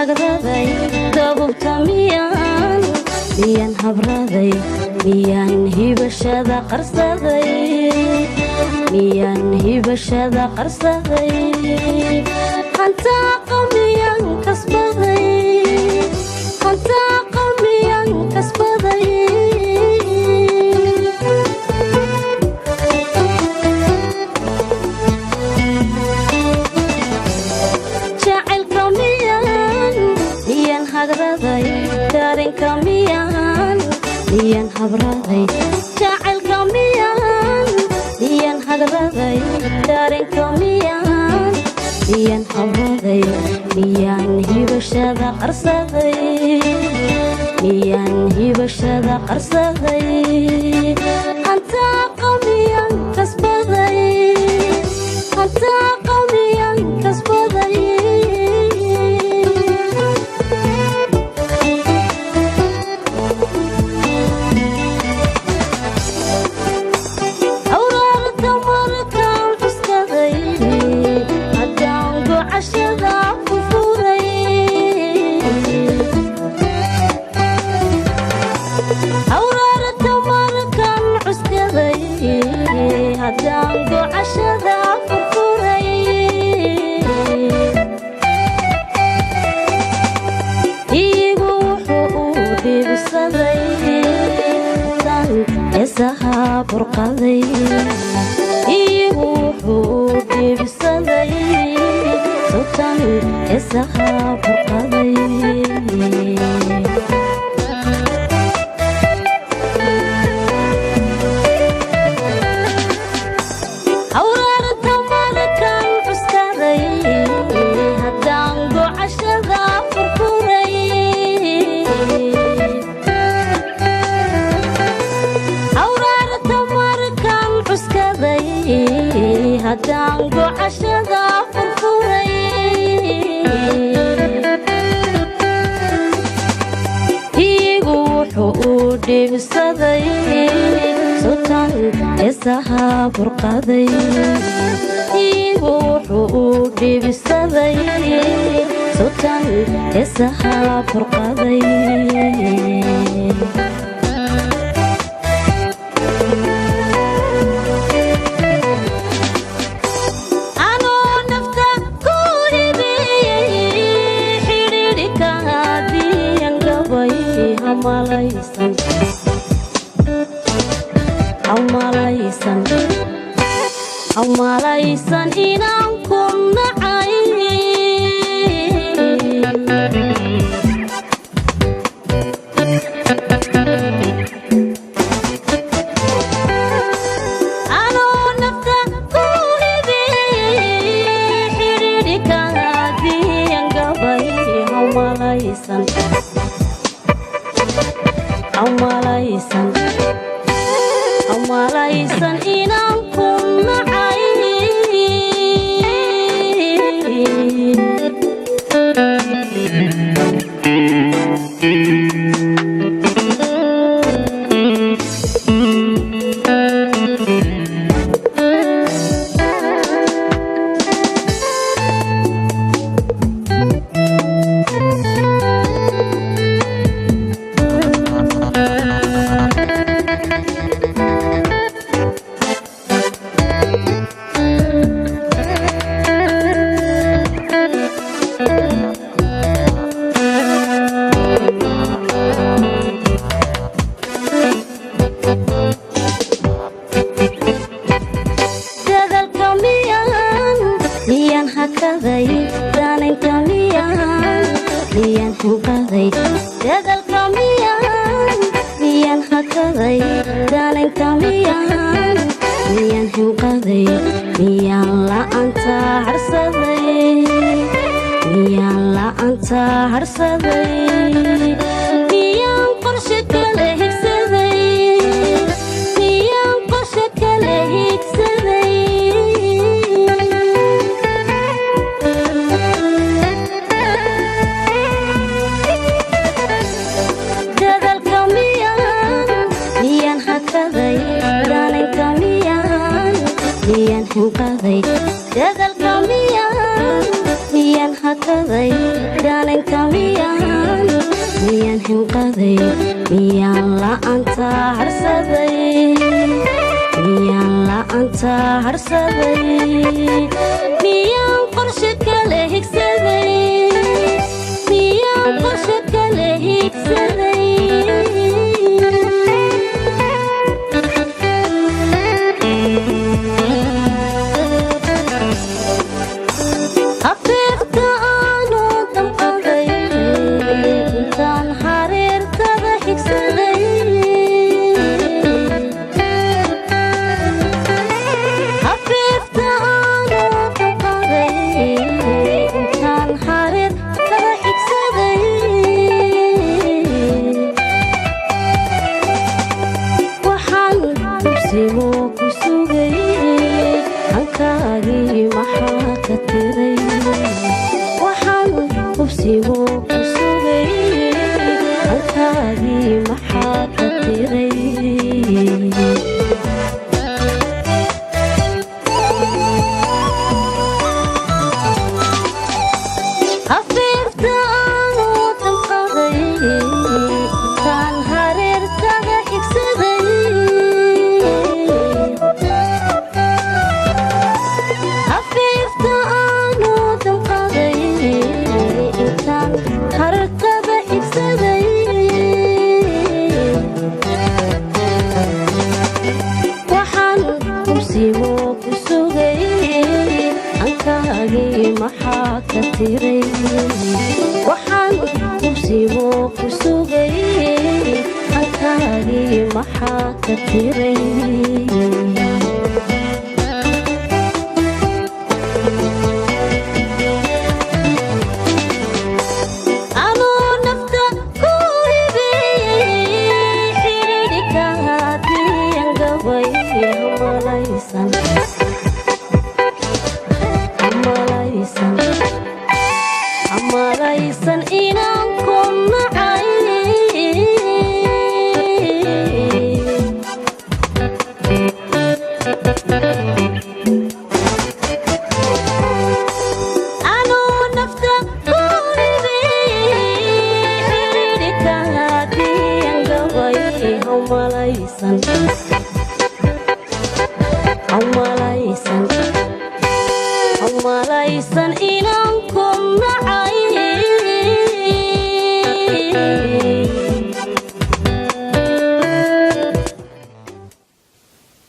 Hagraday dabubta miyaan, miyaan habraday, miyaan hibashada qarsaday, miyaan hibashada qarsaday, hantaaqa miyaan kasbaday, hantaaqa miyaan kasbaday? Jacaylka miyaan, miyaan hagraday, dareenka miyaan, miyaan habraday, jacaylka miyaan, miyaan hagraday, dareenka miyaan, miyaan habraday, miyaan hibashada qarsaday, miyaan hibashada qarsaday, hantaaqa miyaan kasbaday, hantaaqa miyaan kasbaday? Awraarta markaan cuskaday, haddaan gocashada ku furay. Awraarta markaan cuskaday, haddaan gocashada furfuray, iigu wuxuu u dhibsaday tan heesaha burqaday, iigu wuxuu u dhibsaday sultan heesaha burqaday. Awraarta markaan cuskaday, haddaan gocashada furfuray. Awraarta markaan cuskaday, haddaan gocashada furfuray, iigu wuxuu u dhibsaday sultan heesaha burqaday, iigu wuxuu u dhibsaday sultan heesaha burqaday. Anoo nafta ku hibiyey, xidhiidhika hadiyan gabay, hamalaysan, hamalaysan, hamalaysan inaan ku nacay. Anoo nafta ku hibiyey, xidhiidhika hadiyan gabay, hamalaysan, hamalaysan, hamalaysan inaan ku nacay. Dadalka miyaan, miyaan hakaday, danaynta miyaan, miyaan hinqaday, dadalka miyaan, miyaan hakaday, danaynta miyaan, miyaan hinqaday, miyaan la'aanta harsaday, miyaan la'aanta harsaday, miyaan qorshe kale higsaday, miyaan qorshe kale higsaday? Dadalka miyaan, miyaan hakaday, danaynta miyaan, miyaan hinqaday, dadalka miyaan, miyaan. hakaday danaynta miyaan, miyaan hinqaday, miyaan la'aanta harsaday, miyaan la'aanta harsaday, miyaan qorshe kale higsaday, miyaan qorshe kale higsaday? Hafiifta aanu damqaday intaan xariirtada xigsaday. Hafiifta aanu damqaday intaan xariirtada xigsaday. Waxaan dugsigu ku sugay hankaagii maxaa ka tiray? Waxaan hubsigu ku sugay hankaagii maxaa ka tiray? Hafiifta aanu damqaday intaan hareertada xigsaday. Hafiifta aanu damqaday intaan hareertada xigsaday. Waxaan hubsigu ku sugay hankaagii maxaa ka tiray? Waxaan hubsigu ku sugay hankaagii maxaa ka tiray? Anuu nafta ku hibeeyey xidhiidhka hadiyan gabay, hamalaysan, hamalaysan, hamalaysan inaan ku nacay. Anuu nafta ku hibeeyey xidhiidhka hadiyan gabay, hamalaysan, hamalaysan, hamalaysan inaan ku nacay.